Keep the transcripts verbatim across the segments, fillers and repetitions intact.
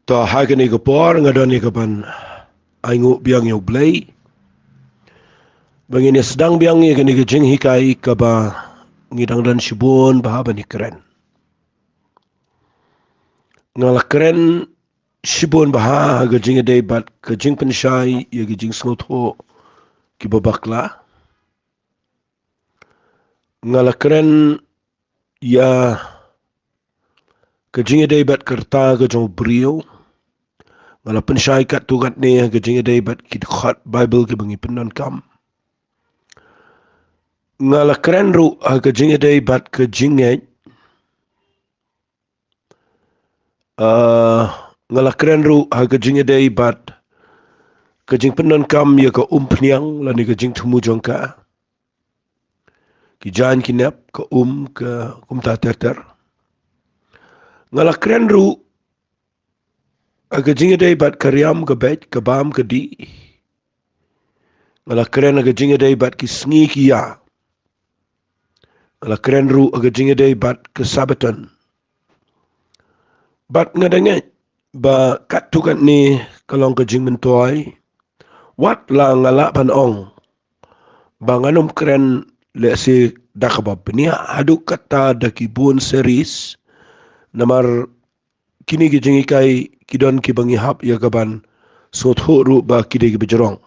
To, ha kane ka por nga don ïa ka ban ainguh biang ïa U Blei ba ngin ïa sdang biang ïa kane ka jinghikai kaba ngi dang don shibun bha ban ïa kren. Nga la kren shibun bha ha ka jingïadei bad ka jingpynshai ïa ka jingsngewthuh kiba bakla. Nga la kren ïa ka jingïadei bad ka rta ka jong u briew. Nga la pynshai katto katne ha ka jingïadei bad ki dkhot Baibl kiba ngi pyndonkam. Nga la kren ruh ha ka jingïadei bad ka jingngeit. Ah, nga la kren ruh ha ka jingïadei bad ka jingpyndonkam ïa ka umphniang lane ka jingthmu jong ka. Ki jaiñ ki nep, ka um, ka kumta ter ter. Nga la kren ruh ha ka jingïadei bad ka riam, ka beit, ka bam, ka dih. Nga la kren ha ka jingïadei bad ki sngi ki ïa. Nga la kren ruh ha ka jingïadei bad ka Sabbaton. Bad nga da ngeit ba katto katne ka long ka jingmyntoi. Wat la nga lah ban ong ba ngan ym kren lehse da kaba bniah haduh katta da ki bun series, namar kine ki jinghikai ki don kiba ngi hap ïa ka ban sngewthuh ruh ba ki dei kiba jrong.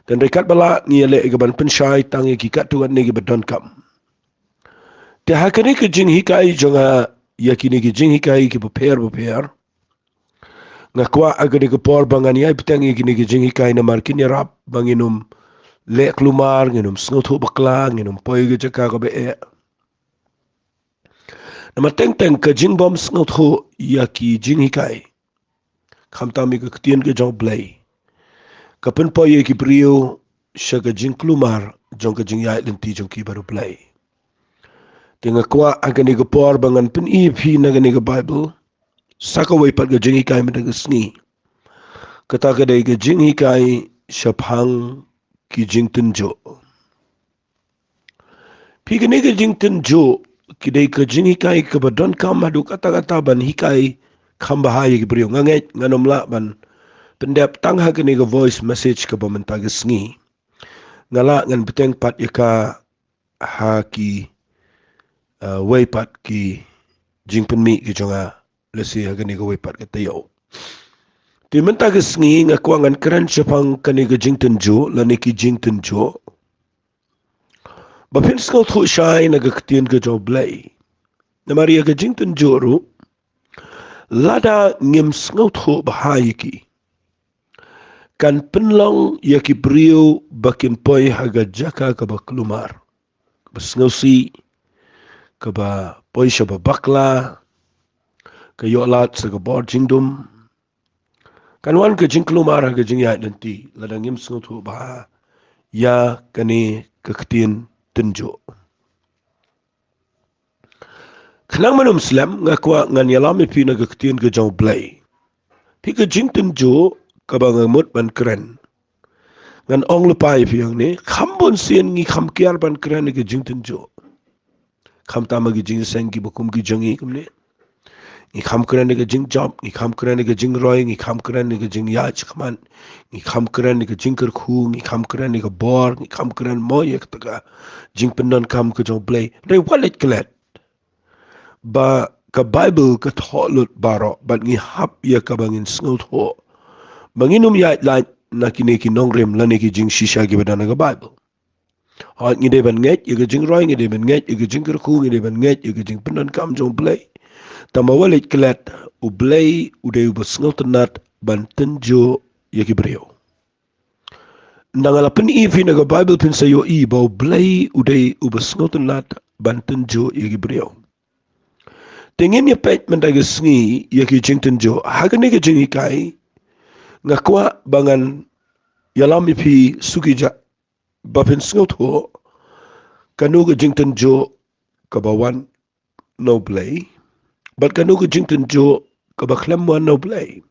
Tang hynrei katba lah ngi ïaleh ïa ka ban pynshai tang ïa ki katto katne kiba donkam. Te ha kane ka jinghikai jong nga ïa kine ki jinghikai kiba pher bapher, nga kwah ha kane ka por ba ngan ïai bteng ïa kine ki jinghikai namar kin ïarap ba ngin ym leh kulmar, ngin ym sngewthuh bakla, ngin ym poi ha ka jaka kaba eh. Namar teng teng ka jingbym sngewthuh ïa ki jinghikai, khamtam ïa ka ktien ka jong U Blei, ka pynpoi ïa ki briew sha ka jingkulmar jong ka jingïaid lynti jong ki bad U Blei. Te nga kwah ha kane ka por ba ngan pyni ïa phi na kane ka Baibl sa kawei pat ka jinghikai mynta ka sngi. Kata ka dei ka jinghikai shaphang ki jingtynjuh. Phi, kane ka jingtynjuh ka dei ka jinghikai kaba donkam haduh katta katta ban hikai kham bha ïa ki briew. Nga ngeit ngan ym lah ban pyndep tang ha kane ka voice message kaba mynta ka sngi. Nga lah ngan bteng pat ïa ka ha ki, uh, wei pat ki jingpynmih ki jong nga, lehse ha kane kawei pat ka taïew. Te mynta ka sngi nga kwah ngan kren shaphang kane ka jingtynjuh lane ki jingtynjuh, ba phin sngewthuh shai na ka ktien ka jong U Blei. Namar ïa ka jingtynjuh ruh, lada ngim sngewthuh bha ïa ki, kan pynlong ïa ki briew ba kin poi ha ka jaka kaba kulmar, kaba sngewsih, kaba poi sha ba bakla, ka ïoh lad sha ka bor jingdum. Kan wan ka jingkulmar ha ka jingïaid lynti lada ngim sngewthuh bha ïa kane ka ktien tynjuh. Khnang ban ym slem, nga kwah ngan ïalam ïa phi na ka ktien ka jong U Blei. Phi, ka jingtynjuh kaba nga mut ban kren, ngan ong lypa ïa phi hangne, kham bun sien ngi kham kiar ban kren ïa ka jingtynjuh. Khamtam ha ki jingïaseng kiba kum ki jong ngi kumne. Ngi kham kren ïa ka jingjop, ngi kham kren ïa ka jingroi, ngi kham kren ïa ka jingïaid shakhmat, ngi kham kren ïa ka jingkyrkhu, ngi kham kren ïa ka bor, ngi kham kren mo ïa kata ka jingpyndonkam ka jong U Blei. Hynrei wat leit klet ba ka Baibl ka thoh lut baroh, bad ngi hap ïa kaba ngin sngewthuh ba ngin ym ïaid lait na kine ki nongrim lane ki jingshisha kiba don ha ka Baibl. Hooid, ngi dei ban ngeit ïa ka jingroi, ngi dei ban ngeit ïa ka jingkyrkhu, ngi dei ban ngeit ïa ka jingpyndonkam jong U Blei. Tangba wat leit klet, U Blei u dei uba sngewtynnat ban tynjuh ïa ki briew. Nang la pyn-i phi na ka Baibl phin sa ïohi ba U Blei u dei uba sngewtynnat ban tynjuh ïa ki briew. Te ngin ïa peit mynta ka sngi ïa ki jingtynjuh. Ha kane ka jinghikai, nga kwah ba ngan ïalam ïa phi suki ja ba phin sngewthuh kano ka jingtynjuh kaba wan na U Blei, bad kano ka jingtynjuh kaba khlem wan na U Blei.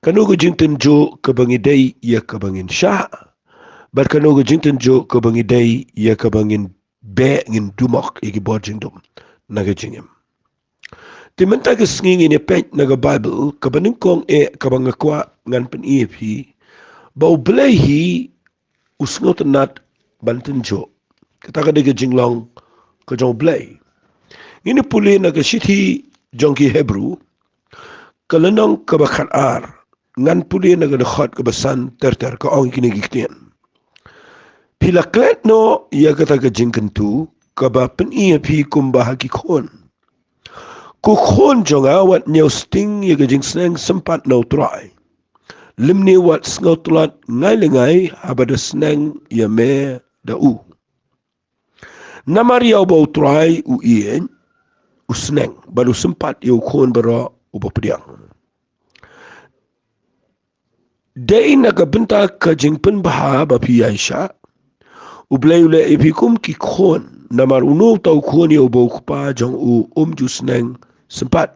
Kano ka jingtynjuh kaba ngi dei ïa kaba ngin shah, bad kano ka jingtynjuh kaba ngi dei ïa kaba ngin beh, ngin dumok ïa ki bor jingdum na ka jingim. Te mynta ka sngi ngin ïa peit na ka Baibl kaba nyngkong eh kaba nga kwah ngan pyni ïa phi ba U Blei hi u sngewtynnad ban tynjuh. Kata ka dei ka jinglong ka jong U Blei. Ngin ïa pule na ka shithi jong ki Hebru, ka lynnong kaba khatar, ngan pule na ka dkhot kaba san ter ter, ka ong kine ki ktien: Phi la klet noh ïa kata ka jingkyntu kaba pyni ïa phi kumba ha ki khun. Ko khun jong nga, wat ñiewsting ïa ka jingsneng sympat na U Trai, lymne wat sngewtlot ngai lyngngai haba da sneng ïa me da u. Namar ïa uba U Trai u ïeit, u sneng bad u sympat ïa u khun baroh uba pdiang. Dei na ka bynta ka jingpynbha ba phi ïaishah, U Blei u leh ïa phi kum ki khun. Namar uno uta u khun ïa uba u kpa jong u um ju sneng sympat?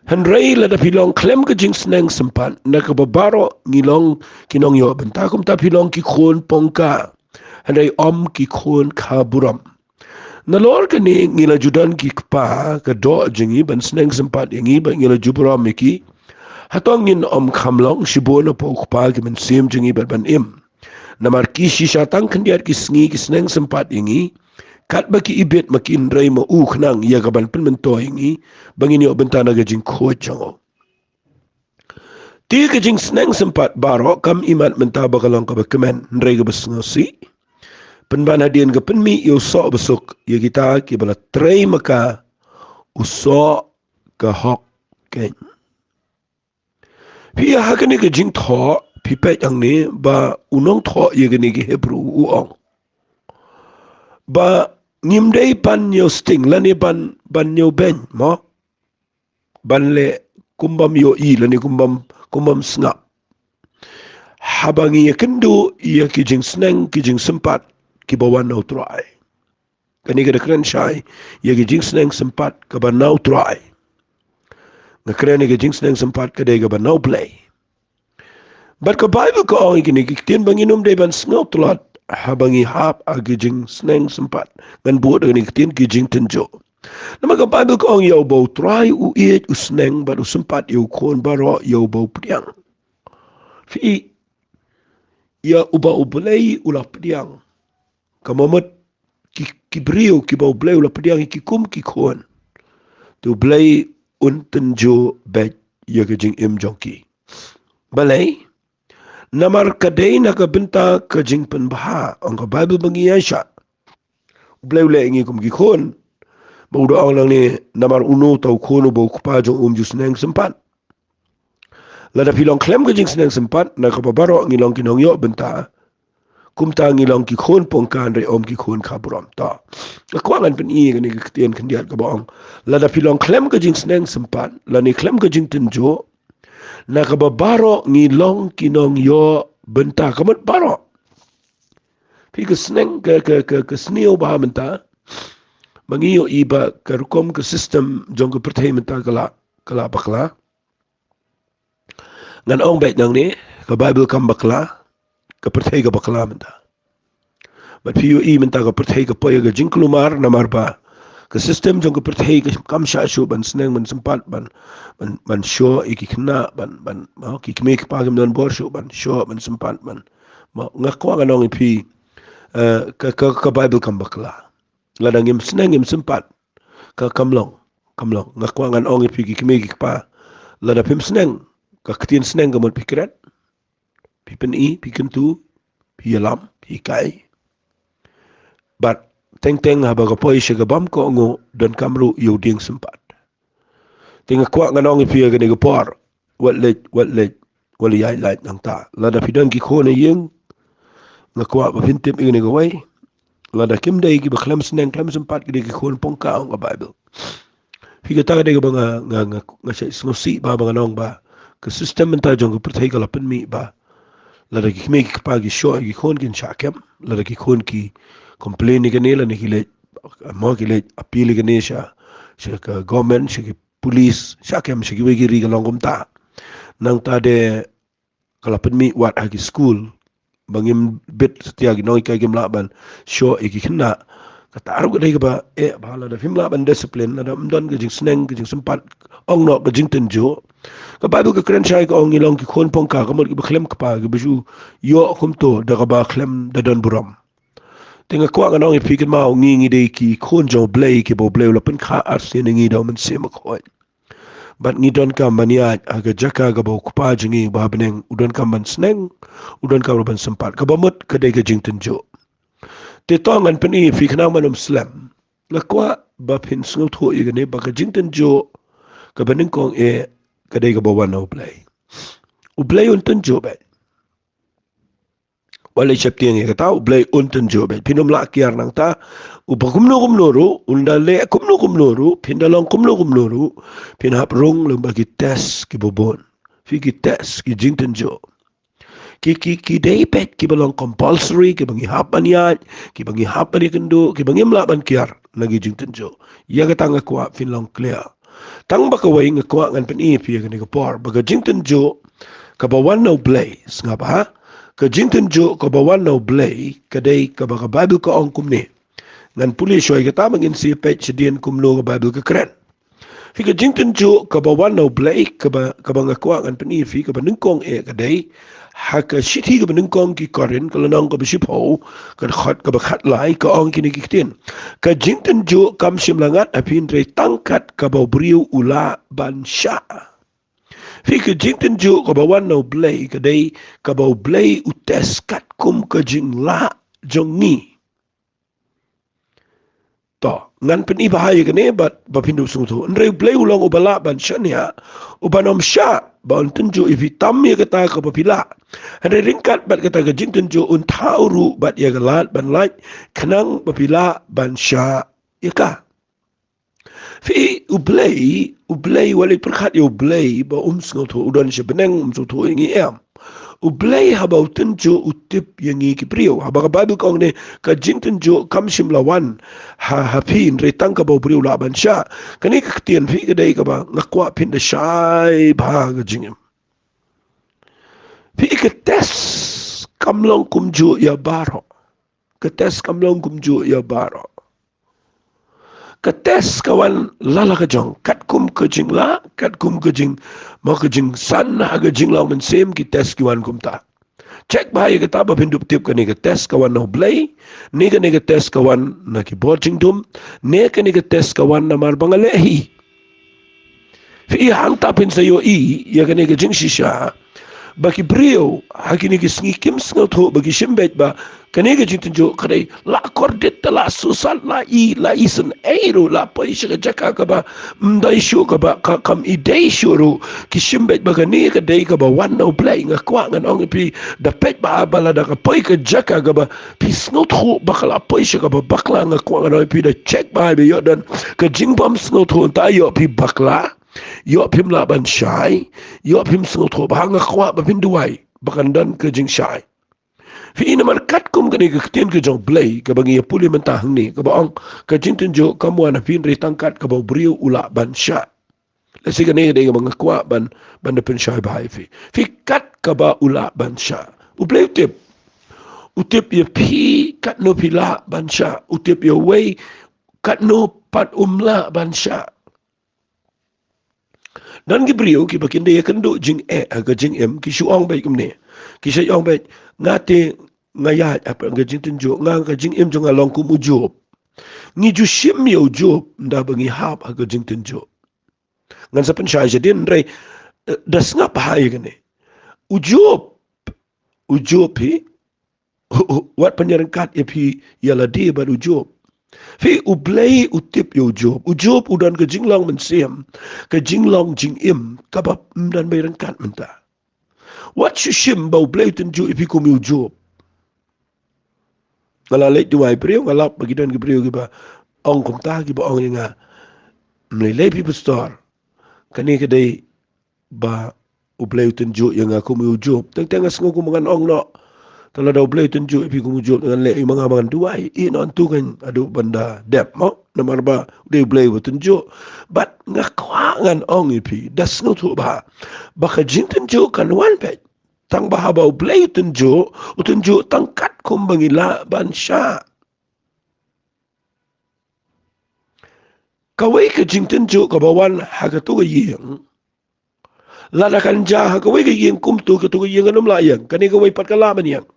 Hynrei lada phi long khlem ka jingsneng sympat, na kaba baroh ngi long ki nongïoh bynta, kumta phi long ki khun pongka, hynrei ym ki khun kha burom. Nalor kane ngi la ju don ki kpa ka doh jong ngi ban sneng sympat ïa ngi bad ngi la ju burom ïa ki. Hato ngin ym kham long shibun hapoh u Kpa ki mynsiem jong ngi bad ban im? Namar ki shisha tang khyndiat ki sngi ki sneng sympat ïa ngi, katba ki ibit ma ki, hynrei ma u khnang ïa ka ban pynmyntoi ïa ngi ba ngin ïoh bynta na ka jingkhuid jong u. Te ka jingsneng sympat baroh kam imat mynta ba ka long kaba kmen, hynrei kaba sngewsih. Pynban hadien ka pynmih ïa u soh basuk ïa kita kiba la trei ma ka, u soh ka hok keiñ. Phi ïa ha kane ka jingthoh, phi peit hangne ba u nongthoh ïa kane ka Hebru u ong ba ngim dei ban ñiewsting lane ban, ban ñiewbeiñ mo, ban leh kum bym ïohi lane kum bym, kum bym sngap haba ngi ïakynduh ïa ki jingsneng ki jingsympat kiba wan na U Trai. Kane ka da kren shai ïa ki jingsneng sympat kaba na U Trai. Nga kren ïa ki jingsneng sympat ka dei kaba na U Blei. Bad ka Baibl ka ong ïa kine ki ktien ba ngin ym dei ban sngewtlot haba ngi hap ha ki jingsneng sympat. Ngan bud ïa kine ki ktien ki jingtynjuh. Namar ka Baibl ka ong ïa uba U Trai u ïeit u sneng bad u sympat ïa u khun baroh ïa uba u pdiang. Phi, ïa uba U Blei u la pdiang. Ka mut ki, ki briew kiba U Blei u la pdiang ïa ki kum ki khun, te U Blei un tynjuh beit ïa ka jingim jong ki. Balei? Namar ka dei na ka bynta ka jingpynbha, ong ka Baibl, ba ngi ïaishah. U Blei u leh ïa ngi kum ki khun. Ba u da ong nangne, namar uno uta u khun uba u kpa jong u um ju sneng sympat. Lada phi long khlem ka jingsneng sympat, na kaba baroh ngi long ki nongïoh bynta, kumta ngi long ki khun pongka, hynrei ym ki khun kha burom. To, nga kwah ngan pyni ïa kane ka ktien khyndiat kaba ong, lada phi long khlem ka jingsneng sympat lane khlem ka jingtynjuh, na kaba baroh ngi long ki nongïoh bynta. Ka mut baroh. Phi, ka sneng, ka, ka, ka, ka sniew ba mynta ba ngi ïohi ba ka rukom ka system jong ka pyrthei mynta ka la, ka la bakla. Ngan ong beit nangne, ka Baibl kam bakla, ka pyrthei ka bakla mynta. Bad phi ïohi mynta ka pyrthei ka poi ha ka jingkulmar namar ba ka system jong ka pyrthei ka kam shah shuh ban sneng ban sympat ban, ban, ban shoh ïa ki khynnah, ban, ban, ma, ki kmie ki kpa kim don bor shuh ban shoh ban sympat ban, ma, nga kwah ngan ong ïa phi, eh, ka, ka, ka Baibl kam bakla. Lada ngim sneng ngim sympat, ka kam long, kam long. Nga kwah ngan ong ïa phi ki kmie ki kpa, lada phim sneng, ka ktien sneng ka mut phi kren, phi pyni, phi kyntu, phi ïalam, phi hikai. Bad teng teng haba ka poi sha ka bam kohnguh, donkam ruh ïa u dieng sympat. Te nga kwah ngan ong ïa phi ha kane ka por, wat leit, wat leit, wat leit ïaid lait nangta. Lada phi don ki khun ha ïing, nga kwah ba phin tip ïa kane kawei. Lada kim dei kiba khlem sneng khlem sympat, ki dei ki khun pongka, ong ka Baibl. Phi, kata ka dei kaba nga, nga, nga, nga shait sngewsih ba, ba ngan ong ba ka system mynta jong ka pyrthei ka la pynmih ba lada ki kmie ki kpa ki shoh ïa ki khun kin shah kem, lada ki khun ki complain ïa kane lane ki leit, ma, ki leit appeal ïa kane sha, sha ka government, sha ki police, shah kem sha kiwei ki ri, ka long kumta. Nangta de ka la pynmih wat ha ki skul ba ngim bit satia, ki nonghikai kim lah ban shoh ïa ki khynnah. Kata ruh ka dei kaba eh bha, lada phim lah ban discipline, lada ym don ka jingsneng, ka jingsympat, ong noh, ka jingtynjuh. Ka Baibl ka kren shai, ka ong ngi long ki khun pongka, ka mut kiba khlem kpa, kiba shu ïoh kumto da kaba khlem da don burom. Te nga kwah ngan ong ïa phi, kynmaw, ngi ngi dei ki khun jong U Blei, kiba U Blei u la pynkha arsien ïa ngi da U Mynsiem Bakhuid. Bad ngi donkam ban ïaid ha ka jaka kaba U Kpa jong ngi uba ha bneng u donkam ban sneng, u donkam ruh ban sympat. Kaba mut ka dei ka jingtynjuh. Te to ngan pyni ïa phi khnang ban ym slem. Nga kwah ba phin sngewthuh ïa kane, ba ka jingtynjuh kaba nyngkong eh ka dei kaba wan na U Blei. U Blei un tynjuh beit. Wat leh sheptieng ïa kata, U Blei un tynjuh beit. Phin ym lah kiar nangta. Uba kumno kumno ruh, un da leh kumno kumno ruh, phin da long kumno kumno ruh, phin hap rung lyngba ki test kiba bun. Phi, ki test, ki jingtynjuh. Ki, ki, ki dei beit kiba long compulsory, kiba ngi hap ban ïaid, kiba ngi hap ban ïakynduh, kiba ngim lah ban kiar na ki jingtynjuh. Ïa kata nga kwah phin long clear. Tang ba kawei nga kwah ngan pyni ïa phi ïa kane ka por, ba ka jingtynjuh kaba wan na U Blei, sngap ha, ka jingtynjuh kaba wan na U Blei ka dei kaba ka Baibl ka ong kumne. Ngan pule shuwa ïa kata, ba ngin sa peit shadien kumno ka Baibl ka kren. Phi, ka jingtynjuh kaba wan na U Blei, kaba, kaba nga kwah ngan pyni ïa phi, kaba nyngkong eh ka dei ha ka shithi kaba nyngkong ki Korinth, ka lynnong kaba shiphew, ka dkhot kaba khatlai, ka ong kine ki ktien: Ka jingtynjuh kam shym la ngat ha phi, hynrei tang kat kaba u briew u lah ban shah. Phi, ka jingtynjuh kaba wan na U Blei ka dei kaba U Blei u test katkum ka jinglah jong ngi. To, ngan pyni bha ïa kane bad ba phin dup sngewthuh. Hynrei U Blei u long uba lah ban shaniah, uban ym shah ba un tynjuh ïa phi tam ïa kata kaba phi lah. Hynrei ryngkat bad kata ka jingtynjuh, un thaw ruh bad ïa ka lad ban lait, khnang ba phi lah ban shah ïa ka. Phi, U Blei, U Blei, wat leit pyrkhat ïa U Blei ba um sngewthuh, u don sha bneng, um sngewthuh ïa ngi em. U Blei haba u tynjuh u tip ïa ngi ki briew. Haba ka Baibl ka ong ne, ka jingtynjuh kam shym la wan ha, ha phi, hynrei tang kaba u briew u lah ban shah. Kane ka ktien, phi, ka dei kaba nga kwah phin da shai bha ha ka jingim. Phi, ka test kam long kumjuh ïa baroh. Ka test kam long kumjuh ïa baroh. Ka test ka wan la la ka jong, katkum ka jinglah, katkum ka jing, mo, ka jingsan ha ka jinglong mynsiem, ki test ki wan kumta. Check bha ïa kata ba phin dup tip, kane ka test ka wan na U Blei, ne kane ka test ka wan na ki bor jingdum, ne kane ka test ka wan namar ba nga leh hi. Phi, hangta phin sa ïohi ïa kane ka jingshisha ba ki briew ha kine ki sngi kim sngewthuh, ba ki shim beit ba kane ka jingtynjuh ka dei la kordit, la susat, la i, la isynei ruh, la poi sha ka jaka kaba ym dei shuh, kaba ka, kam i dei shuh ruh. Ki shim beit ba kane ka dei kaba wan na U Blei. Nga kwah ngan ong ïa phi, da peit bha ba lada ka poi ka jaka kaba phi sngewthuh ba ka la poi sha kaba bakla, nga kwah ngan ong ïa phi, da check bha ba ïoh don ka jingbym sngewthuh, nangta ïoh phi bakla, ïoh phim lah ban shai, ïoh phim sngewthuh bha. Nga kwah ba phin duwai ba kan don ka jingshai. Phi, namar katkum kane ka ktien ka jong U Blei kaba ngi ïa pule mynta hangne, kaba ong, ka jingtynjuh kam wan ha phi, hynrei tang kat kaba u briew u lah ban shah. Lehse kane ka dei kaba nga kwah ban, ban da pynshai bha ïa phi. Phi, kat kaba u lah ban shah. U Blei u tip. U tip ïa phi katno phi lah ban shah. U tip ïa uwei katno pat um lah ban shah. Don ki briew kiba kin da ïakynduh jingeh ha ka jingim, ki shu ong beit kumne. Ki shu ong beit, nga te nga ïaid ha ka jingtynjuh, nga, ka jingim jong nga long kum u Job. Ngi ju shim ïa u Job ynda ba ngi hap ha ka jingtynjuh. Ngan sa pynshai shadien, hynrei, eh, da sngap bha ïa kane. U Job, u Job hi, wat pynïaryngkat ïa phi ïa lade bad u Job. Phi, U Blei u tip ïa u Job. U Job u don ka jinglong mynsiem, ka jinglong jingim kaba ym don ba ïaryngkat mynta. Wat shu shim ba U Blei u tynjuh ïa phi kum ïa u Job. Nga la leit duwai briew, nga lap ba ki don ki briew kiba ong kumta, kiba ong ïa nga, ym lei lei phi pastor, kane ka dei ba U Blei u tynjuh ïa nga kum ïa u Job. Teng teng nga sngew kumba ngan ong noh, te lada U Blei u tynjuh ïa phi kum ïa u Job, ngan leh ïa ma nga ba ngan duwai. Ïeh noh, ntu kan haduh ban da dep, mo, namar ba u dei U Blei uba tynjuh. Bad nga kwah ngan ong ïa phi, da sngewthuh bha ba ka jingtynjuh kan wan beit. Tang ba haba U Blei u tynjuh, u tynjuh tang katkum ba ngi lah ban shah. Kawei ka jingtynjuh kaba wan ha kato ka ïing, lada kan jia ha kawei ka ïing kumto, kato ka ïing kan ym lah ïeng, kane kawei pat ka lah ban ïeng.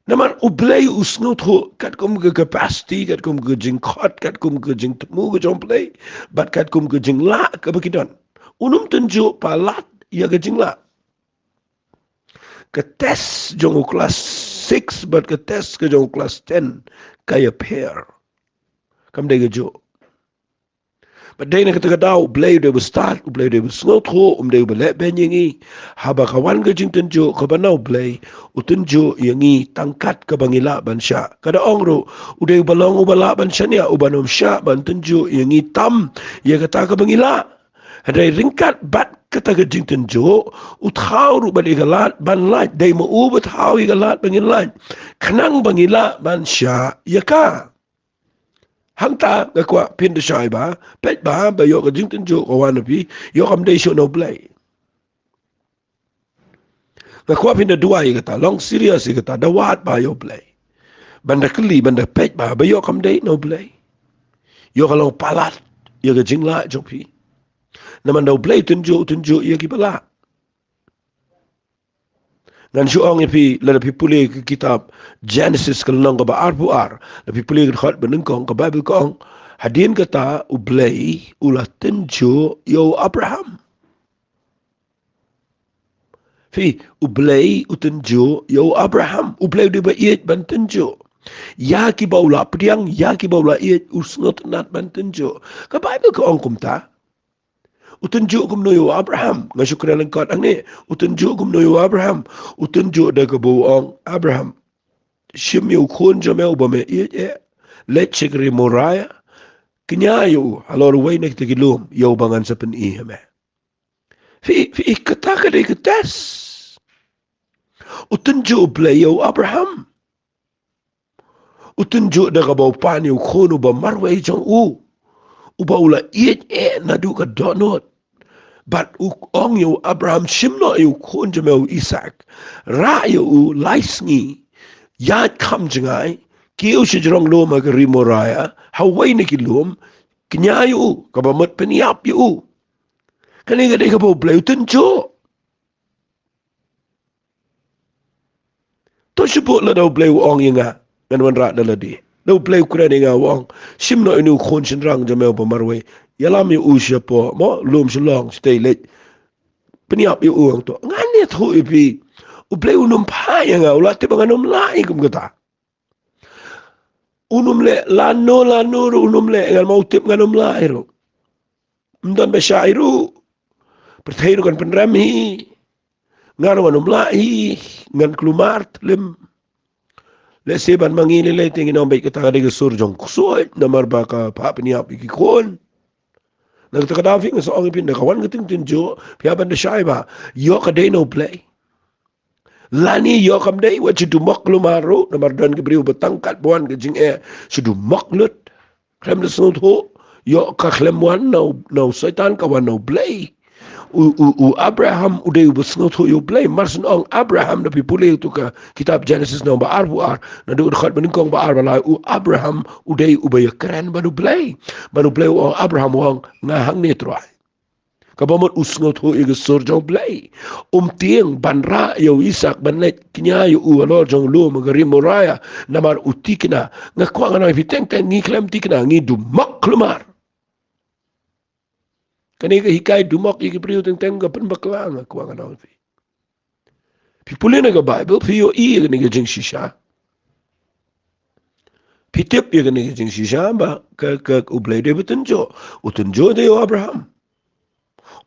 Namar U Blei u sngewthuh katkum ka capacity, katkum ka jingkhot, katkum ka jingthmu ka jong U Blei, bad katkum ka jinglah kaba ki don. Un ym tynjuh palat ïa ka jinglah. Ka test jong u klas six bad ka test ka jong u klas ten ka ïapher. Kam dei kajuh. Bad dei na kata ka daw U Blei u dei uba stad, U Blei u dei uba sngewthuh, um dei uba leh beiñ ïa ngi. Haba ka wan ka jingtynjuh kaba na U Blei, u tynjuh ïa ngi tang kat kaba ngi lah ban shah. Ka da ong ruh, u dei uba long uba lah ban shaniah, uban ym shah ban tynjuh ïa ngi tam ïa kata kaba ngi lah. Hynrei ryngkat bad kata ka jingtynjuh, u thaw ruh bad ïa ka lad ban lait, dei ma u ba thaw ïa ka lad ba ngin lait, khnang ba ngi lah ban shah ïa ka. Hangta nga kwah phin da shai bha, peit bha, ba ïoh ka jingtynjuh ka wan ha phi, ïoh kam dei shuh na U Blei. Nga kwah phin da duwai ïa kata, long serious ïa kata, da wad bha ïa U Blei. Ban da kylli, ban da peit bha, ba ïoh kam dei na U Blei. Ïoh ka long palat ïa ka jinglah jong phi. Namar da U Blei u tynjuh, u tynjuh ïa kiba lah. Ngan shu ong ïa phi, lada phi pule ka kitab Genesis ka lynnong kaba arphew ar, lada phi pule ka dkhot banyngkong, ka Baibl ka ong, hadien kata U Blei u la tynjuh ïa u Abraham. Phi, U Blei u tynjuh ïa u Abraham, U Blei u dei ba ïeit ban tynjuh. Ïa kiba u la pdiang, ïa kiba u la ïeit, u sngewtynnat ban tynjuh. Ka Baibl ka ong kumta. U tynjuh kumno ïa u Abraham? Nga shu kren lyngkot hangne. U tynjuh kumno ïa u Abraham? U tynjuh da kaba u ong, Abraham, shim ïa u khun jong me uba me ïeit eh, leit sha ka ri Moriah, kñia ïa u halor uwei na kita ki lum, ïa uba ngan sa pyni ha me. Phi, phi, kata ka dei ka test. U tynjuh U Blei ïa u Abraham. U tynjuh da kaba u pan ïa u khun uba marwei jong u, uba u la ïeit eh naduh ka dohnud. Bad u ong ïa u Abraham, shim noh ïa u khun jong me u Isaak, rah ïa u lai sngi, ïaid kham jngai, kiew sha jrong lum ha ka ri Moriah, ha uwei na ki lum, kñia ïa u, kaba mut pynïap ïa u. Kane ka dei kaba U Blei u tynjuh. To shu buh lada U Blei u ong ïa nga, ngan wanrah da lade. Da U Blei u kren ïa nga u ong, shim noh ïa une u khun shynrang jong me uba marwei, ïalam ïa u shapoh, mo, lum Shillong, shatei leit pynïap ïa u hangto. Ngan ïathuh ïa phi, U Blei un ym phah ïa nga, u la tip ba ngan ym lah ïa kum kata. Un ym leh lano lano ruh, un ym leh, ngan ma u tip ngan ym lah hi ruh. Ym don ba shai ruh. Pyrthei ruh kan pynrem hi. Nga ruh ngan ym lah hi. Ngan kulmar thlem. Lehse ban ma ngi lei lei te ngin ong beit kata ka dei ka sur jong ksuid namar ba ka phah pynïap ïa ki khun. Na kata ka daw phi, nga sa ong ïa phi, da ka wan ka jingtynjuh, phi hap ban da shai bha, ïoh ka dei na U Blei. Lane ïoh kam dei, wat shu dumok kulmar ruh, namar don ki briew ba tang kat ba wan ka jingeh shu dumok lut. Khlem da sngewthuh, ïoh ka khlem wan na u, na u Soitan, ka wan na U Blei. U, u, u Abraham u dei uba sngewthuh ïa U Blei. Mar shu ong Abraham, da phi pule ïa uto ka kitab Genesis lynnong ba arphew ar, naduh ka dkhot banyngkong, ba ar, ba lai, u Abraham u dei uba ïakren bad U Blei. Bad U Blei u ong Abraham, u ong nga hangne Trai. Kaba mut u sngewthuh ïa ka sur jong U Blei. Um tieng ban rah ïa u Isaak ban leit kñia ïa u halor jong u lum ha ka ri Moriah namar u thikna. Nga kwah ngan ong ïa phi, teng teng ngi khlem thikna, ngi dumok kulmar. Kane ka hikai dumok ïa ki briew teng teng ka pynbakla, nga kwah ngan ong ïa phi. Phi pule na ka Baibl, phi ïohi ïa kane ka jingshisha. Phi tip ïa kane ka jingshisha ba ka, ka U Blei u dei ba tynjuh. U tynjuh ïa u Abraham.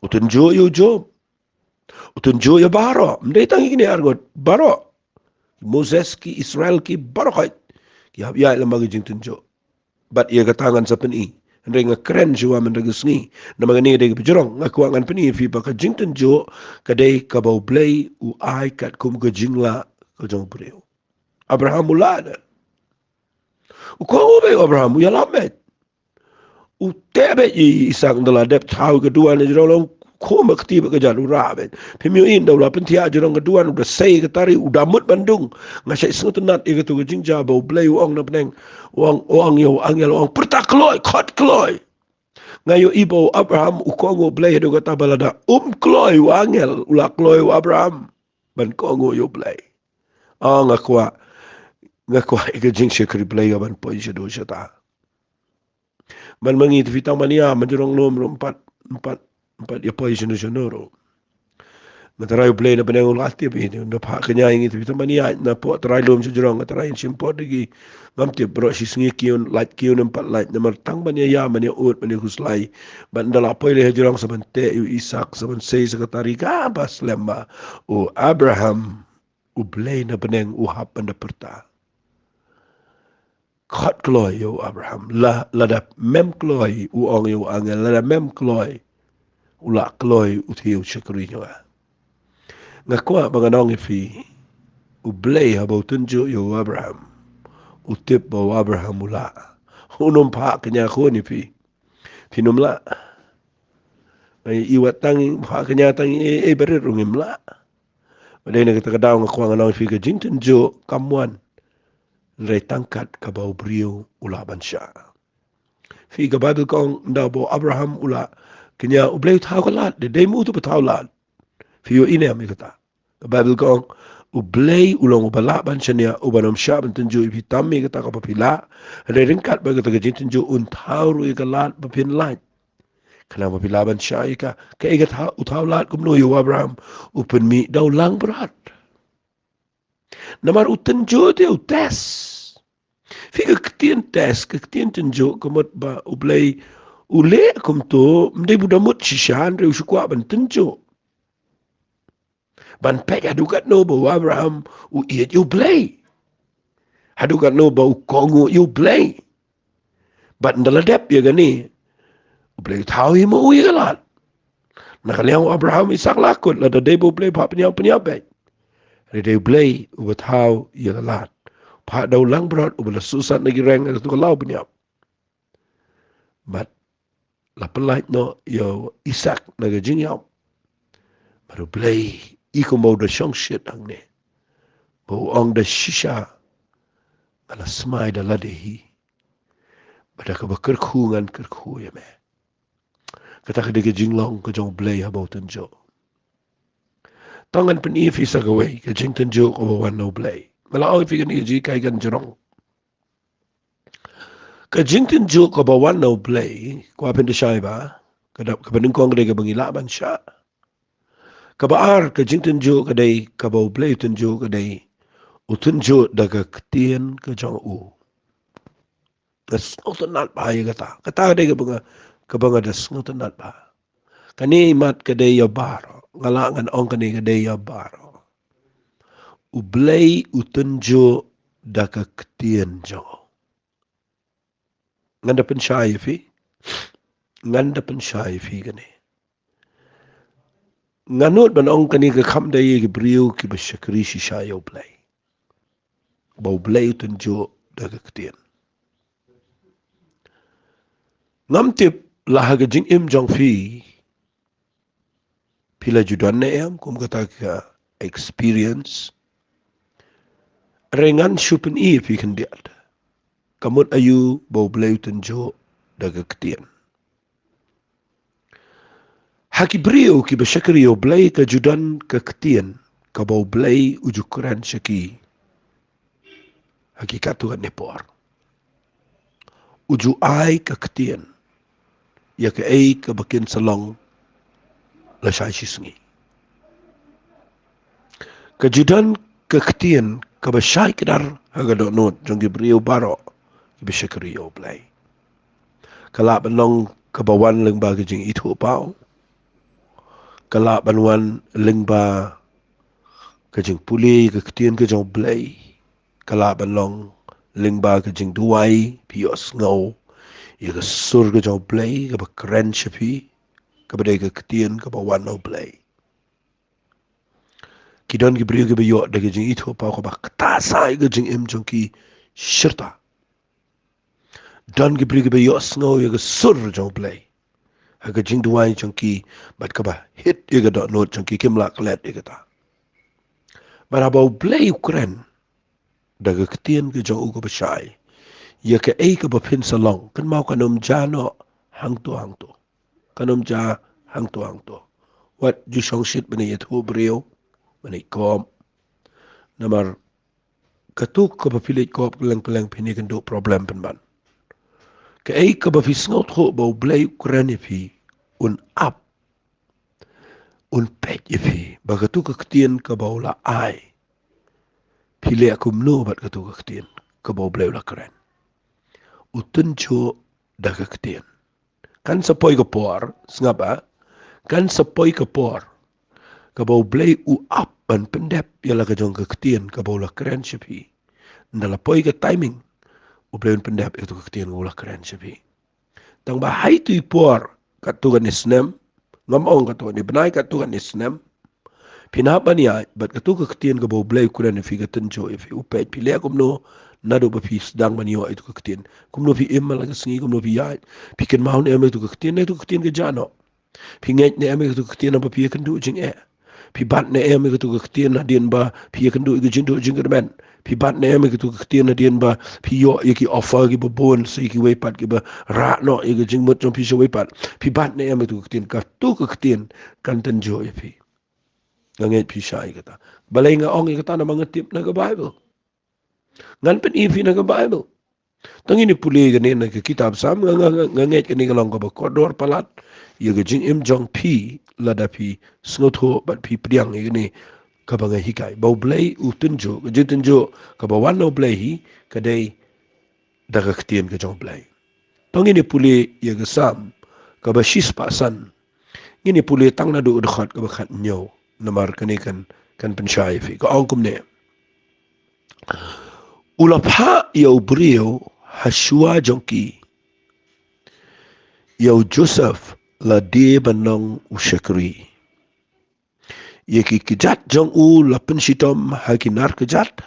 U tynjuh ïa u Job. U tynjuh ïa baroh. Ym dei tang ïa kine arngut, baroh. Moses, ki Israel, ki baroh khoit ki hap ïaid lem bad ka jingtynjuh. Bad ïa kata ngan sa pyni. Hynrei nga kren shuwa mynta ka sngi. Namar kane ka dei kaba jrong, nga kwah ngan pyni ïa phi ba ka jingtynjuh ka dei kaba U Blei u ai katkum ka jinglah ka jong u briew. Abraham u lah da. U kohnguh beit u Abraham, u ïalam beit. U teh beit ïa u Isaak, ynda la dep thaw ïa ka duwan, jrong long khum ka kti bad ka jan u rah beit. Phim ïohi ynda u la pynthiah jrong ka duwan, u da sei ka tari, u da mut ban dung. Nga shait sngewtynnat ïa kato ka jingjia ba U Blei u ong na bneng, u ong, u ong ïa u angel, u ong, pyrta kloi, khot kloi. Nga ïohi ba u Abraham u kohnguh U Blei haduh katta ba lada um kloi u angel, u la kloi u Abraham ban kohnguh ïa U Blei. Ah, nga kwah, nga kwah ïa ka jingshakri Blei ka ban poi shaduh shata. Ban ma ngi te phi tang ban ïa, man jrong lum ruh ym pat, ym pat, ym pat ïa poi shano shano ruh. Nga trai U Blei na bneng u la tip ïa, na phah kñia ïa ngi te phi tang ban ïa, na pok trai lum sha jrong, nga trai shim pok da ki, ngam tip baroh shi sngi ki un, lait ki un ym pat lait, namar tang ban ïa ïa, ban ïa ud, ban ïa khuslai. Bad ynda la poi lei ha jrong sa ban teh ïa u Isak, sa ban sei sa ka tari kaba slem bha. U Abraham, U Blei na bneng u hap ban da pyrta. Khot kloi ïa u Abraham. La, lada mem kloi, u ong ïa u angel, lada mem kloi, u la kloi u thiah u shakri jong nga. Nga kwah ba ngan ong ïa phi, U Blei haba u tynjuh ïa u Abraham, u tip ba u Abraham u lah. Un ym phah kñia khun ïa phi. Phin ym lah. Nga ïohi wat tang phah kñia tang ei ei barit ruh ngim lah. Bad dei na kata ka daw nga kwah ngan ong ïa phi, ka jingtynjuh kam wan hynrei tang kat kaba u briew u lah ban shah. Phi, ka Baibl ka ong ynda ba u Abraham u la kñia, U Blei u thaw ka lad, dei, dei ma u uta uba thaw lad. Phi ïohi ne em ïa kata? Ka Baibl ka ong, U Blei u long uba lah ban shaniah, uba nym shah ban tynjuh ïa phi tam ïa kata kaba phi lah. Hynrei ryngkat bad kata ka jingtynjuh un thaw ruh ïa ka lad ba phin lait. Khnang ba phi lah ban shah ïa ka, kaei ka thaw, u thaw lad kumno ïa u Abraham? U pynmih da u langbrot. Namar u tynjuh te u test. Phi, ka ktien test, ka ktien tynjuh, ka mut ba U Blei u leh kumto, ym dei ba u da mut shisha, hynrei u shu kwah ban tynjuh. Ban peit haduh katno ba u Abraham u ïeit ïa U Blei. Haduh katno ba u kohnguh ïa U Blei. Bad ynda la dep ïa kane, U Blei u thaw hi ma u ïa ka lad. Na ka liang u Abraham, Isak la kut, lada dei ba U Blei phah pynïap, pynïap beit. Hynrei dei U Blei uba thaw ïa ka lad. Phah da u langbrot uba la suhsat na ki reng, ha kato ka law pynïap. Bad la pynlait noh ïa u Isak na ka jingïap. Bad U Blei i kumba u da shongshit hangne, ba u ong da shisha nga la smai da lade hi. Bad da kaba kyrkhu ngan kyrkhu ïa me. Kata ka dei ka jinglong ka jong U Blei haba u tynjuh. Tang ngan pyni ïa phi sa kawei ka jingtynjuh kaba wan na U Blei. Nga la ong ïa phi kane ka jinghikai kan jrong. Ka jingtynjuh kaba wan na U Blei, kwah phin da shai ba, ka dap, kaba nyngkong ka dei kaba ngi lah ban shah. Kaba ar, ka jingtynjuh ka dei, kaba U Blei u tynjuh ka dei, u tynjuh da ka ktien ka jong u. Nga sngewtynnat bha ïa kata. Kata ka dei kaba nga, kaba nga da sngewtynnat bha. Kane i mat ka dei ïa baroh. Nga lah ngan ong kane ka dei ïa baroh. U Blei u tynjuh da ka ktien jong u. Ngan da pynshai ïa phi. Ngan da pynshai ïa phi kane. Nga nud ban ong kane ka kham dei ïa ki briew kiba shakri shisha ïa U Blei. Ba U Blei u tynjuh da ka ktien. Ngam tip la ha ka jingim jong phi, phi la ju don ne em kum kata ka experience. Hynrei ngan shu pyni ïa phi khyndiat. Ka mut aïu ba U Blei u tynjuh da ka ktien. Ha ki briew kiba shakri ïa U Blei ka ju don ka ktien kaba U Blei u ju kren sha ki. Ha ki katto katne por u ju ai ka ktien ïa kaei kaba kin sa long lashai shi sngi. Ka ju don ka ktien kaba shai kdar ha ka dohnud jong ki briew baroh kiba shakri ïa U Blei. Ka lah ban long kaba wan lyngba ka jingithuhpaw. Ka lah ban wan lyngba ka jingpule ka ktien ka jong U Blei. Ka lah ban long lyngba ka jingduwai, phi ïohsngew ïa ka sur ka jong U Blei kaba kren sha phi, kaba dei ka ktien kaba wan na U Blei. Ki don ki briew kiba ïoh da ka jingithuhpaw kaba ktah sah ïa ka jingim jong ki shirta. Don ki briew kiba ïohsngew ïa ka sur jong U Blei. ha ka jingduwai jong ki, bad kaba hit ïa ka dohnud jong ki, kim lah klet ïa kata. Bad haba U Blei u kren da ka ktien ka jong u kaba shai ïa kaei kaba phin sa long, kynmaw kan ym jia noh hangto hangto. Kan ym jia hangto hangto. Wat ju shongshit ban ïathuh briew, ban ïakop. Namar katu kaba phi leit kop kylleng kylleng phin ïakynduh problem pynban. Kaei kaba phi sngewthuh ba U Blei u kren ïa phi, un ap, un peit ïa phi ba katu ka ktien kaba u la ai, phi leh kumno bad katu ka ktien kaba U Blei u la kren. U tynjuh da ka ktien. Kan sa poi ka por, sngap ah, kan sa poi ka por kaba U Blei u ap ban pyndep ïa la ka jong ka ktien kaba u la kren sha phi. Ynda la poi ka timing, U Blei un pyndep ïa katu ka ktien kaba u la kren sha phi. Tang ba ha itu i por, katto katne snem, ngam ong katto katne bnai, katto katne snem, phin hap ban ïaid bad katu ka ktien kaba U Blei u kren ïa phi, ka tynjuh ïa phi, u peit phi leh kumno naduh ba phi sdang ban ïoh ïa katu ka ktien. Kumno phi im man la ka sngi, kumno phi ïaid, phi kynmaw ne em ïa katu ka ktien, ne katu ka ktien ka jia noh. Phi ngeit ne em ïa katu ka ktien haba phi ïakynduh jingeh. Phi bat ne em ïa katu ka ktien hadien ba phi ïakynduh ïa ka jingduh jingkyrmen. Phi bat ne em ïa katu ka ktien hadien ba phi ïoh ïa ki offer kiba bun sha kiwei pat, kiba rah noh ïa ka jingmut jong phi sha wei pat. Phi bat ne em ïa katu ka ktien, katu ka ktien kan tynjuh ïa phi. Nga ngeit phi shai ïa kata. Balei nga ong ïa kata? Namar nga tip na ka Baibl. Ngan pyni phi na ka Baibl. To ngin ïa pule kane na ka kitab Salm, nga, nga, nga, nga ngeit kane ka long kaba kordor palat ïa ka jingim jong phi, lada phi sngewthuh bad phi pdiang ïa kane kaba nga hikai. Ba U Blei u tynjuh, ka jingtynjuh kaba wan na U Blei hi ka dei da ka ktien ka jong U Blei. To ngin ïa pule ïa ka Salm kaba shispah san. Ngin ïa pule tang naduh ka dkhot kaba khathynñiew, namar kane kan, kan pynshai ïa phi. Ka ong kumne: U la phah ïa u briew ha shuwa jong ki, ïa u Joseph lade ban long u shakri. Ïa ki kjat jong u la pynshitom ha ki nar kjat,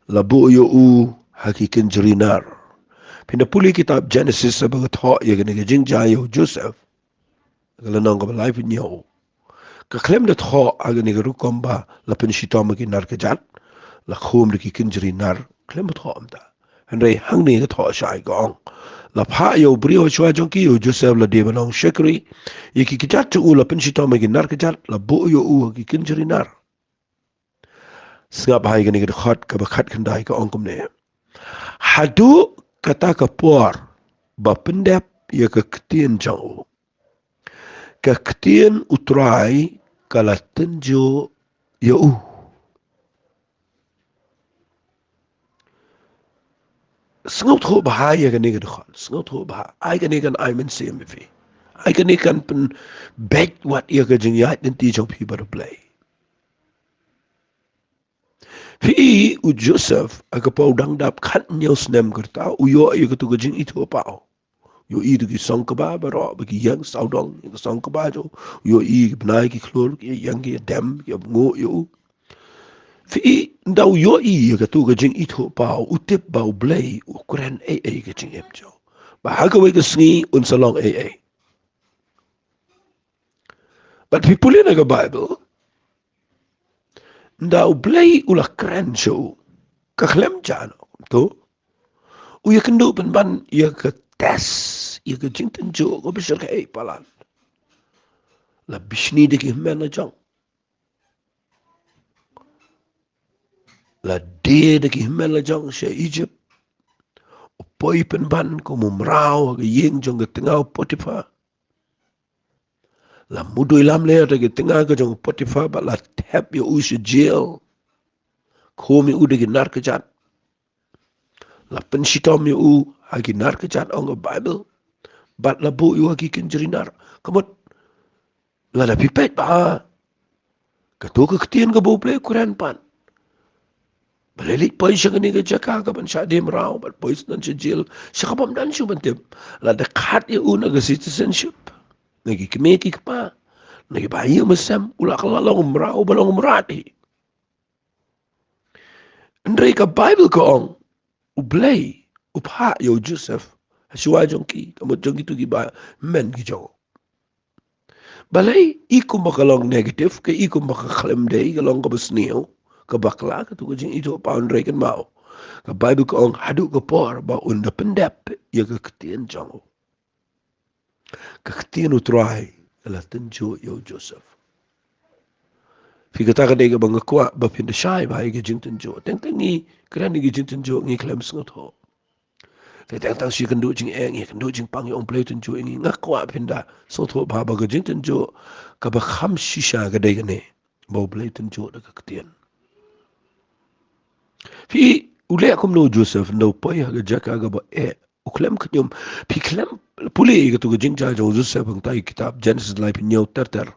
la buh ïa u ha ki kynjri nar. Phin da pule kitab Genesis haba ka thoh ïa kane ka jingjia ïa u Joseph, ka lynnong kaba laiphew hynñiew, ka khlem da thoh ha kane ka rukom ba la pynshitom ha ki nar kjat, la khum da ki kynjri nar, khlem da thoh kumta. Hynrei hangne ka thoh shai, ka ong: La phah ïa u briew ha shuwa jong ki, ïa u Joseph lade ban long shakri. Ïa ki kjat jong u la pynshitom ha ki nar kjat, la buh ïa u ha ki kynjri nar. Sngap ha kane ka dkhot kaba khatkhyndai, ka ong kumne: Haduh kata ka por ba pyndep ïa ka ktien jong u, ka ktien U Trai ka la tynjuh ïa u. Sngewthuh bha ïa kane ka dkhot, sngewthuh bha. Ai kane kan ai mynsiem ïa phi. Ai kane kan pynbeit wat ïa ka jingïaid lynti jong phi bad U Blei. Phi i, u Joseph, ha ka por u dang dap khathynñiew snem ka rta, u ïoh ïa katu ka jingithuhpaw. U ïohi da ki song kba baroh, ba ki ïeng sawdong ïa ka song kba jong u. U ïohi ki bnai ki khlur ki ïeng ki dem ki ïa bnguh ïa u. Phi i, ynda u ïohi ïa katu ka jingithuhpaw, u tip ba U Blei u kren ei ei ka jingim jong u, ba ha kawei ka sngi un sa long ei ei. Bad phi pule na ka Baibl, ynda U Blei u la kren sha u, ka khlem jia noh kumto. U ïakynduh pynban ïa ka test, ïa ka jingtynjuh kaba shyrkhei palat. La bishni da ki hynmen la jong. La die da ki hynmen la jong sha Egypt. U poi pynban kum u mraw ha ka ïing jong ka tnga u Potiphar. La mudui lamler da ka tnga ka jong u Potiphar, bad la thep ïa u sha jail. Khum ïa u da ki nar kjat. La pynshitom ïa u ha ki nar kjat, ong ka Baibl. Bad la buh ïa u ha ki kynjri nar. Ka mut, lada phi peit bha, kato ka ktien kaba U Blei u kren pat, balei leit poi sha kane ka jaka kaban shah die mraw, bad poi sha nan sha jail, sha kaba ym don shuh ban tip. Lada khat ïa u na ka citizenship, na ki kmie ki kpa, na ki ba ïing ba sem, u la kylla long u mraw uba long u mrad hi. Hynrei ka Baibl ka ong, U Blei u phah ïa u Joseph ha shuwa jong ki, ka mut jong kito ki ba hynmen ki jong u. Balei i kumba ka long negative, ka i kumba ka khlem dei, ka long kaba sniew, ka bakla, katu ka jingithuhpaw, hynrei kynmaw, ka Bible ka ong haduh ka por ba un da pyndep ïa ka ktien jong u. Ka ktien U Trai ka la tynjuh ïa u Joseph. Phi, kata ka dei kaba nga kwah ba phin da shai bha ïa ka jingtynjuh. Teng teng ngi kren ïa ka jingtynjuh ngi khlem sngewthuh. Te teng teng shi kynduh jingeh ngi kynduh jingpang ïa u Blei tynjuh ïa ngi. Nga kwah phin da sngewthuh bha ba ka jingtynjuh kaba kham shisha ka dei kane, ba u Blei tynjuh da ka ktien. Phi, u leh kumno u Joseph, ynda u poi ha ka jaka kaba eh, u khlem khñium. Phi, khlem pule ïa katu ka jingjia jong u Joseph hangta ïa kitab Genesis laiphew hynñiew ter ter,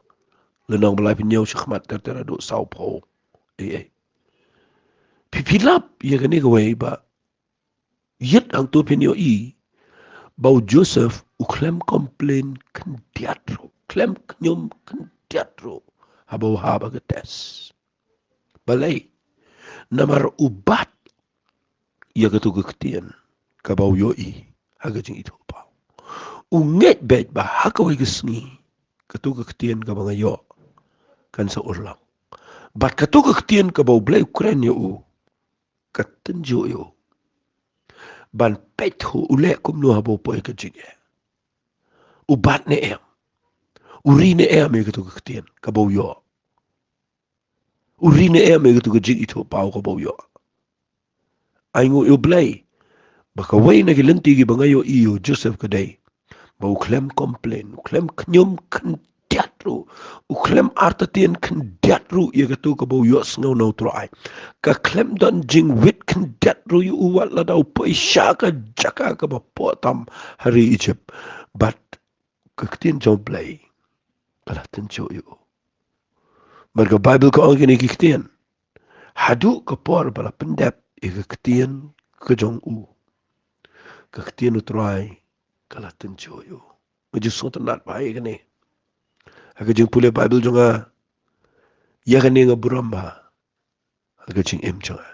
lynnong ba laiphew hynñiew shakhmat ter ter haduh sawphew. Ei, ei. Phi, phi lap ïa kane kawei ba ïeit hangto phin ïohi ba u Joseph u khlem complain khyndiat ruh, khlem khñium khyndiat ruh haba u hap ha ka test. Balei? Namar u bat ïa katu ka ktien kaba u ïohi ha ka jingithuhpaw. U ngeit beit ba ha kawei ka sngi katu ka ktien kaba nga ïoh kan sa urlong. Bad katu ka ktien kaba u Blei u kren ïa u, ka tynjuh ïa u. Ban peit u leh kumno haba u poi ha ka jingeh. U bat ne em? U ri ne em ïa katu ka ktien kaba u ïoh? U ri ne em ïa katu ka jingithuhpaw kaba u ïoh? Ai nguh ïa u Blei ba kawei na ki lynti kiba nga ïohi ïa u Joseph ka dei ba u khlem complain, u khlem khñium khyndiat ruh, u khlem artatien khyndiat ruh ïa katu kaba u ïohsngew na u Trai. Ka khlem don jingwit khyndiat ruh ïa u wat lada u poi sha ka jaka kaba poh tam ha ri Egypt. Bad ka ktien jong u Blei ka la tynjuh ïa u. Bad ka Bible ka ong kine ki ktien, haduh ka por ba la pyndep ïa ka ktien ka jong u, ka ktien U Trai ka la tynjuh ïa u. Nga ju sngewtynnat bha ïa kane ha ka jingpule Bible jong nga. Ïa kane nga burom bha ha ka jingim jong nga.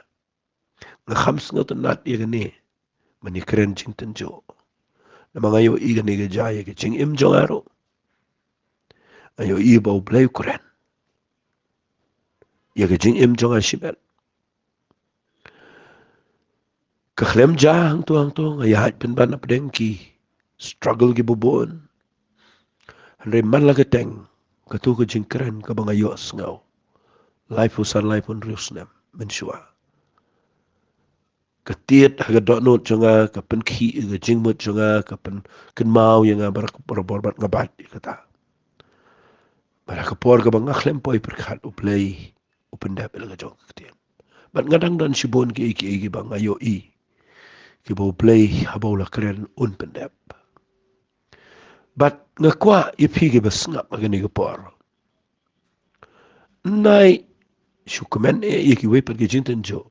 Nga kham sngewtynnat ïa kane mynta kren jingtynjuh. Namar nga ïohi kane ka jia ïa ka jingim jong nga ruh. Nga ïohi ba u Blei u kren ïa ka jingim jong nga shimet. Ka khlem jia hangto hangto, nga ïa hap pynban na pdeng ki struggle kiba bun. Hynrei man la ka teng, katu ka jingkren kaba nga ïohsngew laiphew san, laiphew hynriew snem mynshuwa, ka tied ha ka dohnud jong nga, ka pynkhih ïa ka jingmut jong nga, ka pynkynmaw ïa nga barabor bad nga bat ïa kata. Bad ha ka por kaba nga khlem poi pyrkhat, u Blei u pyndep ïa la ka jong ka ktien. Bad nga dang don shibun kiei kiei kiba nga ïohi kiba u Blei haba u la kren un pyndep. Bad nga kwah ïa phi kiba sngap ha kane ka por, nai shu kmen eh ïa kiwei pat ki jingtynjuh.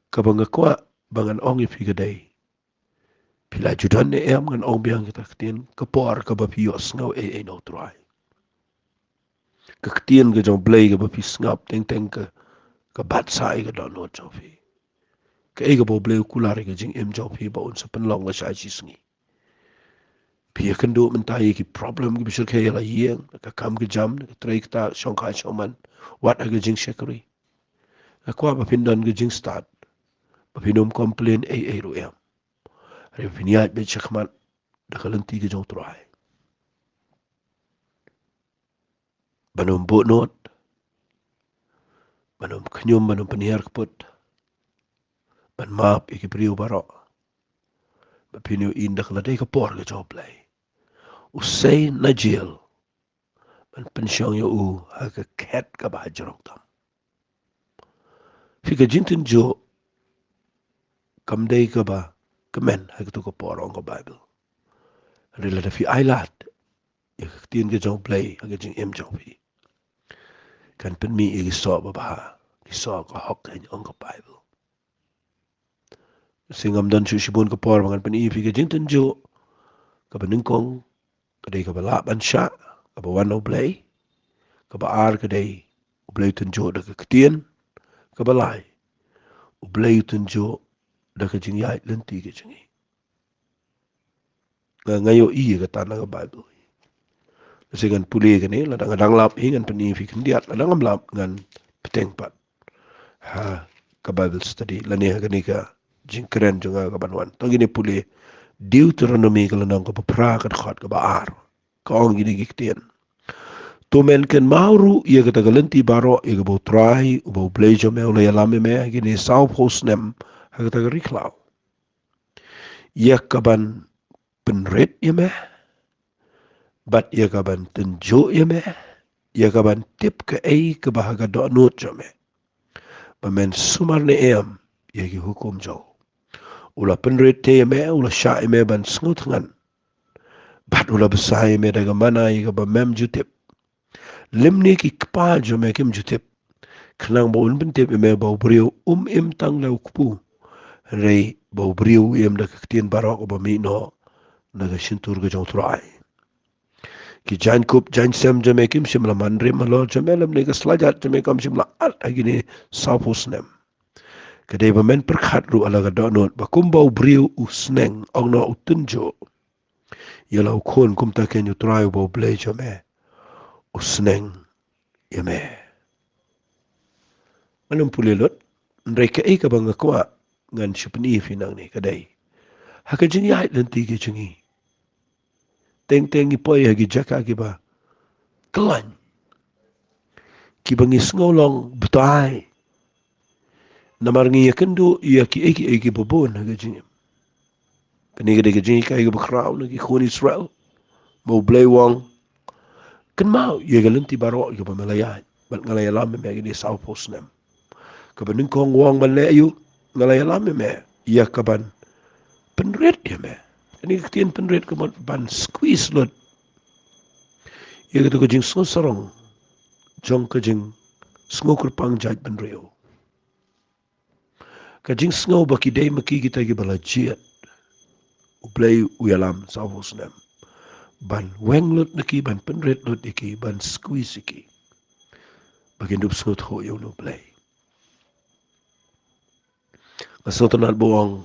Kaba nga kwah ba ngan ong ïa phi ka dei, phi la ju don ne em, ngan ong biang kita ka ktien, ka por kaba phi ïohsngew ei ei na u Trai. Ka ktien ka jong u Blei kaba phi sngap teng teng ka, ka bat sa ïa ka dohnud jong phi. Kaei kaba u Blei u kular ïa ka jingim jong phi ba un sa pynlong lashai shisngi. Phi ïakynduh mynta ïa ki problem kiba shyrkhei ha la ïing, ka kam ka jam, ka trei kata, shongkha shongman, wat ha ka jingshakri. Nga kwah ba phin don ka jingstad ba phin ym complain ei ei ruh em. Hynrei ba phin ïaid beit shakhmat da ka lynti ka jong u Trai. Ban ym buhnud, ban ym khñium, ban ym pynhiar kput, ban map ïa ki briew baroh. Ba phin ïohi ynda ka la dei ka por ka jong u Blei, u sei na jel ban pynshong ïa u ha ka khet kaba hajrong tam. Phi, ka jingtynjuh kam dei kaba kmen ha katu ka por, ong ka Bible. Hynrei lada phi ailad ïa ka ktien ka jong u Blei ha ka jingim jong phi, kan pynmih ïa ki soh babha, ki soh ka hok, ong ka Bible. Shisha ngam don shuh shibun ka por ba ngan pyni ïa phi ka jingtynjuh. Kaba nyngkong ka dei kaba lah ban shah, kaba wan na u Blei. Kaba ar ka dei u Blei u tynjuh da ka ktien. Kaba lai u Blei u tynjuh da ka jingïaid lynti ka jong ngi. Nga, nga ïohi ïa kata na ka Bible. Shisha ngan pule kane, lada nga dang lap hi ngan pyni phi khyndiat, lada ngam lap ngan bteng pat ha ka Bible study lane ha kane ka jingkren jong nga ka ban wan. To ngin ïa pule Deuteronomi ka lynnong kaba phra ka dkhot kaba ar. Ka ong kine ki ktien: To men kynmaw ruh ïa kata ka lynti baroh ïa kaba U Trai uba U Blei jong me u la ïalam ïa me ha kine sawphew snem ha kata ka ri khlaw, ïa ka ban pynrit ïa me bad ïa ka ban tynjuh ïa me, ïa ka ban tip kaei kaba ha ka dohnud jong me, ba men sumar ne em ïa ki hukum jong u. U la pynrit te ïa me, u la shah ïa me ban sngewthngan, bad u la bsa ïa me da ka mana ïa kaba mem ju tip, lymne ki kpa jong me kim ju tip, khnang ba un pyntip ïa me ba u briew um im tang da u kpu, hynrei ba u briew u im da ka ktien baroh kaba mih noh na ka shyntur ka jong U Trai. Ki jaiñkup jaiñsem jong me kim shym la manrim halor jong me, lymne ka slajat jong me kam shym la at ha kine sawphew snem. Ka dei ba men pyrkhat ruh ha la ka dohnud, ba kumba u briew u sneng, ong noh, u tynjuh ïa la u khun, kumta keiñ U Trai uba U Blei jong me u sneng ïa me. Ngan ym pule lut, hynrei kaei kaba nga kwah ngan shu pyni ïa phi nangne ka dei, ha ka jingïaid lynti ka jong ngi, teng teng ngi poi ha ki jaka kiba khlaiñ, kiba ngi sngew long batai, namar ngi ïakynduh ïa kiei kiei kiba bun ha ka jingim. Kane ka dei ka jinghikai kaba khraw na ki khun Israel, ba U Blei u ong, kynmaw ïa ka lynti baroh ïa kaba me la ïaid bad nga la ïalam ïa me ha kine sawphew snem. Kaba nyngkong u ong ban leh aïu? Nga la ïalam ïa me ïa ka ban pynrit ïa me. Kane ka ktien pynrit ka mut ban squeeze lut ïa kato ka jingsngew sarong jong ka jingsngew kyrpang jaitbynriew. Ka jingsngew ba ki dei ma ki kita kiba la jied. U Blei u ïalam sawphew snem ban weng lut na ki, ban pynrit lut ïa ki, ban squeeze ïa ki, ba kin dup sngewthuh ïa uno U Blei. Nga sngewtynnat ba u ong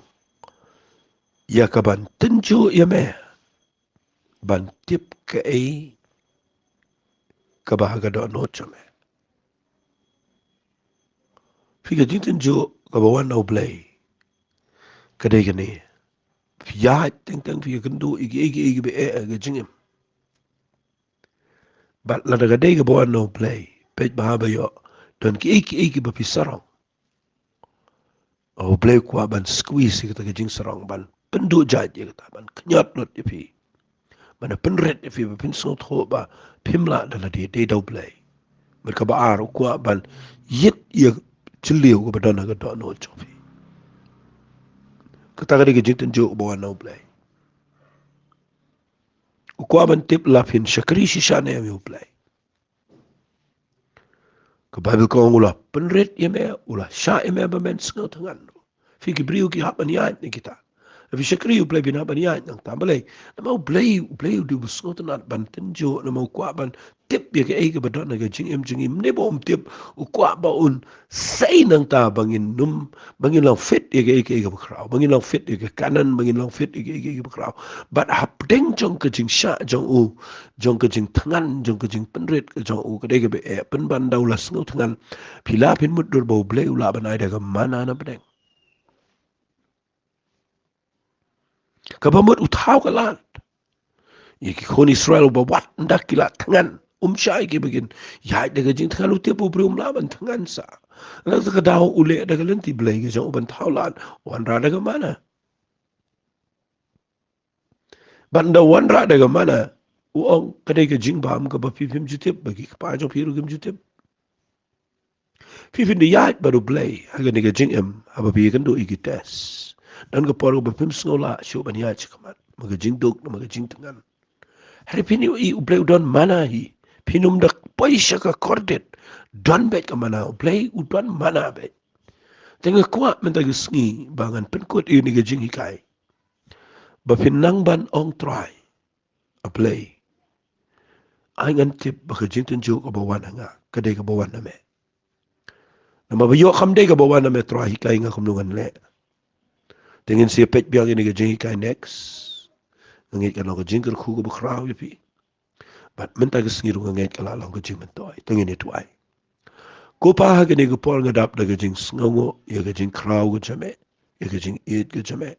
ïa ka ban tynjuh ïa me, ban tip kaei kaba ha ka dohnud jong me. Phi, ka jingtynjuh kaba wan na U Blei ka dei kane: phi ïaid teng teng, phi ïakynduh ïa kiei kiei kiba eh ha ka jingim. Bad lada ka dei kaba wan na U Blei, peit ba haba ïoh don kiei kiei kiba phi sarong, U Blei u kwah ban squeeze ïa kata ka jingsarong, ban pynduh jait ïa kata, ban kynjat lut ïa phi, ban pynrit ïa phi ba phin sngewthuh ba phim lah da lade, dei da U Blei. Bad kaba ar, u kwah ban ïit ïa ka jylliew kaba don ha ka dohnud jong phi. Kata ka dei ka jingtynjuh kaba wan na U Blei. U kwah ban tip la phin shakri shisha ne em ïa U Blei. Ka Baibl ka ong u la pynrit ïa me, u la shah ïa me ba men sngewthngan. Phi, ki briew ki hap ban ïaid na kita. Phi shakri U Blei, phin hap ban ïaid nangta. Balei? Namar U Blei, U Blei u dei uba sngewtynnat ban tynjuh, namar u kwah ban tip ïa kaei kaba don ha ka jingim jong ngi. Ym dei ba um tip, u kwah ba un sei nangta ba ngin ym, ba ngin long fit ïa kaei kaei kaba khraw, ba ngin long fit ïa ka kanan, ba ngin long fit ïa kaei kaei kaba khraw. Bad hapdeng jong ka jingshah jong u, jong ka jingthngan, jong ka jingpynrit ka jong u, ka dei kaba eh, pynban da u la sngewthngan. Phi lah phin mutdur ba U Blei u lah ban ai da ka mana na pdeng. Kaba mut u thaw ka lad ïa ki khun Israel ba wat ynda ki la thngan, um shah ïa ki ba kin ïaid da ka jingthngan. U tip u briew um lah ban thngan sah. Nangta ka daw u leh da ka lynti Blei ka jong u ban thaw lad, wanrah da ka mana. Bad ynda wanrah da ka mana, u ong ka dei ka jingbam kaba phi phim ju tip, ba ki kpa jong phi ruh kim ju tip. Phi phin da ïaid bad U Blei ha kane ka jingim haba phi ïakynduh ïa ki test. Don ka por kaba phim sngew lah shuh ban ïaid shakhmat, ma ka jingduk, ma ka jingthngan. Hynrei phin ïohi U Blei u don mana hi. Phin ym da poi sha ka kordit. Don beit ka mana, U Blei u don mana beit. Te nga kwah mynta ka sngi ba ngan pynkut ïa kane ka jinghikai, ba phin nang ban ong, Trai, A Blei, ai ngan tip ba ka jingtynjuh kaba wan ha nga ka dei kaba wan na me. Namar ba ïoh kam dei kaba wan na me, Trai, hikai nga kumno ngan leh. Te ngin sa ïa peit biang ïa kane ka jinghikai next. Nga ngeit kan long ka jingkyrkhu kaba khraw ïa phi. Bad mynta ka sngi ruh nga ngeit ka la long ka jingmyntoi. To ngin ïa duwai. Ko Pa, ha kane ka por nga dap da ka jingsngewnguh ïa ka jingkhraw ka jong me, ïa ka jingïeit ka jong me.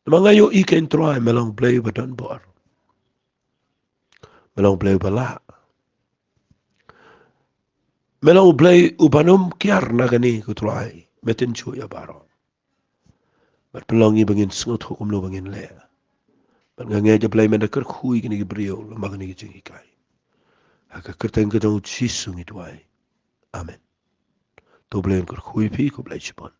Namar nga ïohi, ko Trai, me long Blei uba don bor. Me long Blei uba lah. Me long Blei uba nym kiar na kane, ko Trai. Me tynjuh ïa baroh. Bad pynlong ngi ba ngin sngewthuh kumno ba ngin leh. Bad nga ngeit, ko Blei, men da kyrkhu ïa kine ki briew lyngba kane ka jinghikai. Ha ka kyrteng ka jong u Jisu ngi duwai. Amen. To Blei un kyrkhu ïa phi, ko Blei shibun.